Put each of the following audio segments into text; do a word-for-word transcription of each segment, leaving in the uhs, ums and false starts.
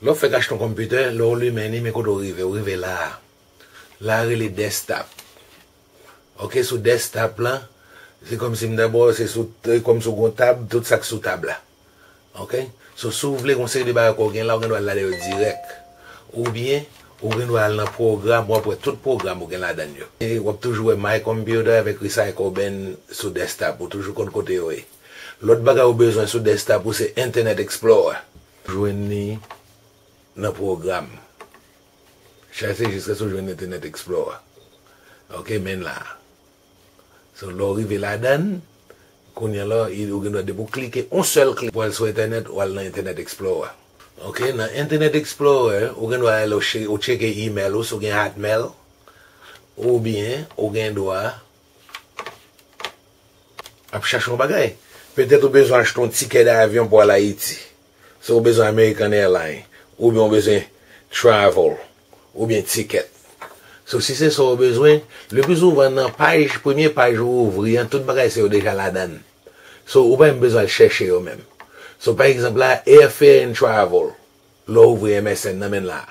Lè w fèk achte yon konpitè, lè w limen li, men kote w rive, ou rive la a. La a rele desktop. Ok, sou desktop lan, se kòmsi m ta ba w, se sou, se kòmsi w gen yon tab, tout sa k sou tab la. Ok? So, si w vle gen yon seri de bagay ke w gen la, ou gen dwa al ladan yo dirèk. Oubyen, ou gen dwa al nan pwogram, w ap wè tout pwogram ou gen ladan yo. E w ap toujou wè My Computer avèk Recycle Bin sou desktop, ou toujou konn kote yo ye. Lòt bagay ou bezwen sou desktop ou se Internet Explorer. Jwenn li nan pwogram. Chache jiskaske w jwenn Internet Explorer. Ok, men la. So, lè w rive ladan, kounye a la, ou gen dwa depi w klike, yon sèl klik, pou al sou entènèt, ou al nan Internet Explorer. Ok, nan Internet Explorer, ou gen dwa al ou che-, ou tcheke email ou, si w gen Hotmail, oubyen ou gen dwa ap chache yon bagay. Petèt ou bezwen achte yon tikè davyon pou al Ayiti. So ou bezwen American Airlines, oubyen ou bezwen travel, oubyen ticket. So si se sa ou bezwen, le pli souvan nan paj, premye paj ou ouvri an, tout bagay sa yo deja ladan l. So ou pa menm bezwen al chèche yo menm. So pa egzanp la, Airfare and Travel, lè w ouvri M S N nan men la.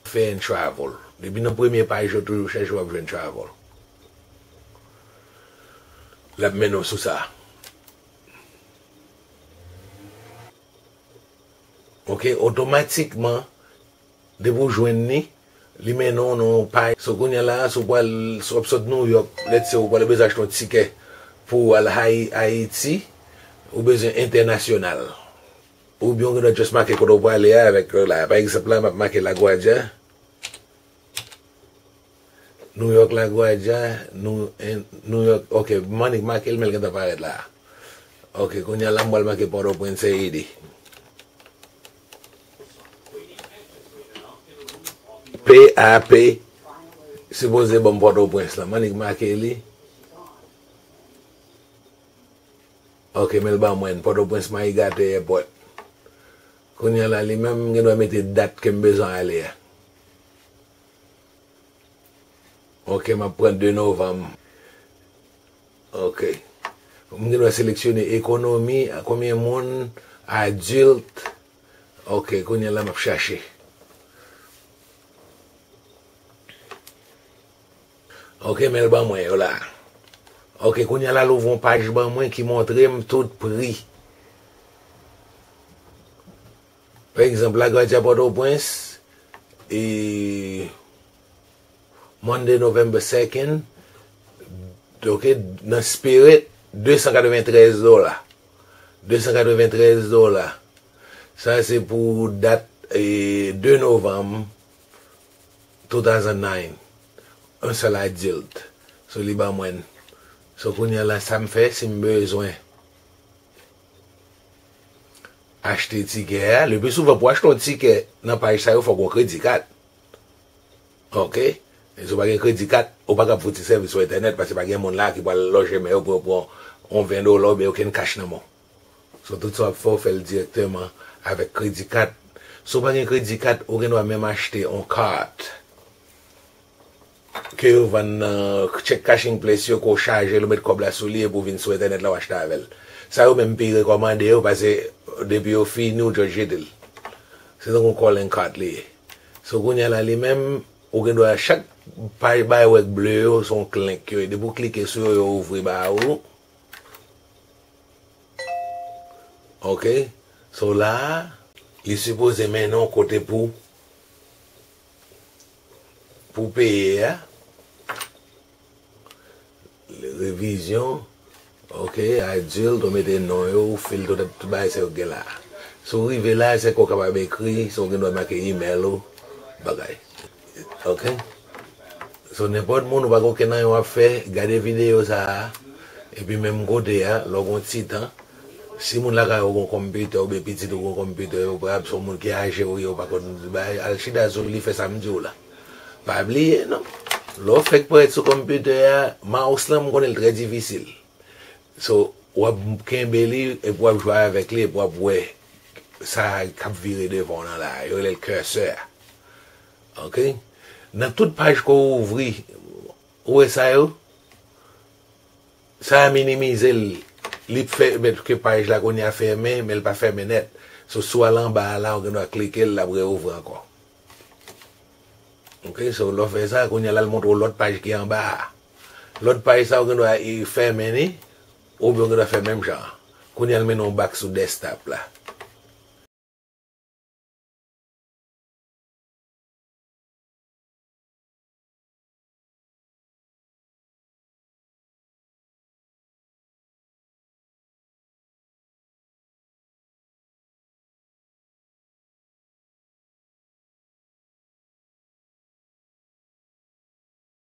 Fè and travel. Depi nan premye paj yo toujou chèche w ap jwenn travel. L ap mennen w sou sa. Ok, otomatikman, depi w jwenn li, li mennen w nan yon paj. So kounye a la, si w pral, si w ap sot New York, let's say ou pral bezwen achte yon tikè pou w al Hayi-, Ayiti, ou bezwen entènasyonal. Oubyen ou gen dwa just make kote w prale a avèk yo la. Pa egzanp la, m ap make LaGuardia. New York, LaGuardia, New, en, New York. Ok, m annik make l, men l gentan parèt la. Ok, kounye a la, m pral make Pòtoprens, se ede. P A P, sipoze ban m Pòtoprens la. M annik make li. Ok, men l ban mwen Pòtoprens Mayi Gate Airport. Kounye a la, li menm, m gen dwa mete dat ke m bezwen ale a. Ok, m ap pran de novanm. Ok. M gen dwa seleksyone ekonomi, konbyen moun, adilt. Ok, kounye a la, m ap chache. Ok, men l ban mwen yo la. Ok, kounye a la, l ouvri yon paj ban mwen ki montre m tout pri. Pa egzanp, LaGuardia Pòtoprens, e, Monday, November second, ok, nan Spirit, de san katreventrèz dola. De san katreventrèz dola. Sa se pou dat, e, de novanm two thousand nine. Yon sèl adilt. So li ban mwen. So kounye a la, sa m fè, si m bezwen achte tikè a, le pli souvan pou achte yon tikè nan paj sa yo, fòk w gen kredi kat. Ok? E si w pa gen kredi kat, ou pa kab fouti sèvis sou entènèt, paske pa gen moun la ki pral lonje men yo pou yo pran yon ven dola oubyen okenn kach nan men w. So, tout sa w ap fè, w fè l dirèkteman avèk kredi kat. Si w pa gen kredi kat, ou gen dwa menm achte yon kat ke yo vann nan check cashing place yo, ke w chaje l, ou met kòb la sou li, epi w vin sou entènèt la, w achte avè l. Sa yo menm pi rekòmande yo, paske depi yo fini, ou just jete l. Se tankou yon calling card li ye. So, kounye a la, li menm, ou gen dwa chak paj bay wèk ble yo, se yon link yo ye. Depi w klike sou yo, yo ouvri ba ou. Ok. So la, li sipoze mennen w kote pou, pou peye a. Revizyon. Ok, adilt, ou mete non yo, ou fil tout, tout bagay sa yo gen la. Si w rive la, se ke w kapab ekri, si w gen dwa make email ou, bagay. Ok? So, nenpòt moun, ou pa gen okenn anyen w ap fè, gade videyo sa a, epi menm kote a, lè w gen yon ti tan, si moun lakay ou gen yon konpitè oubyen pitit ou gen yon konpitè, yo pa, se yon moun ki aje ou ye, ou pa konn bay, al chita sou li, fè sa m di w la. Pa bliye, non. Lè w fèk parèt sou konpitè a, mouse lan, m konnen l trè difisil. So, w ap kenbe li, epi w ap jwe avèk li, epi w ap wè sa k ap vire devan w nan la a. Yo rele l cursor a. Ok? Nan tout paj ke w ouvri, ou wè sa yo? Sa a minimize l. Li fè, men ke paj la kounye a fèmen, men l pa fèmen nèt. So, si w al anba a la, ou gen dwa klike l, l ap reouvri ankò. Ok, so, lè w fè sa, kounye a la, l montre w lòt paj ki anba a. Lòt paj sa, ou gen dwa e fèmen li, oubyen ou gen dwa fè menm jan an. Kounye a, l mennen w back sou desktop la.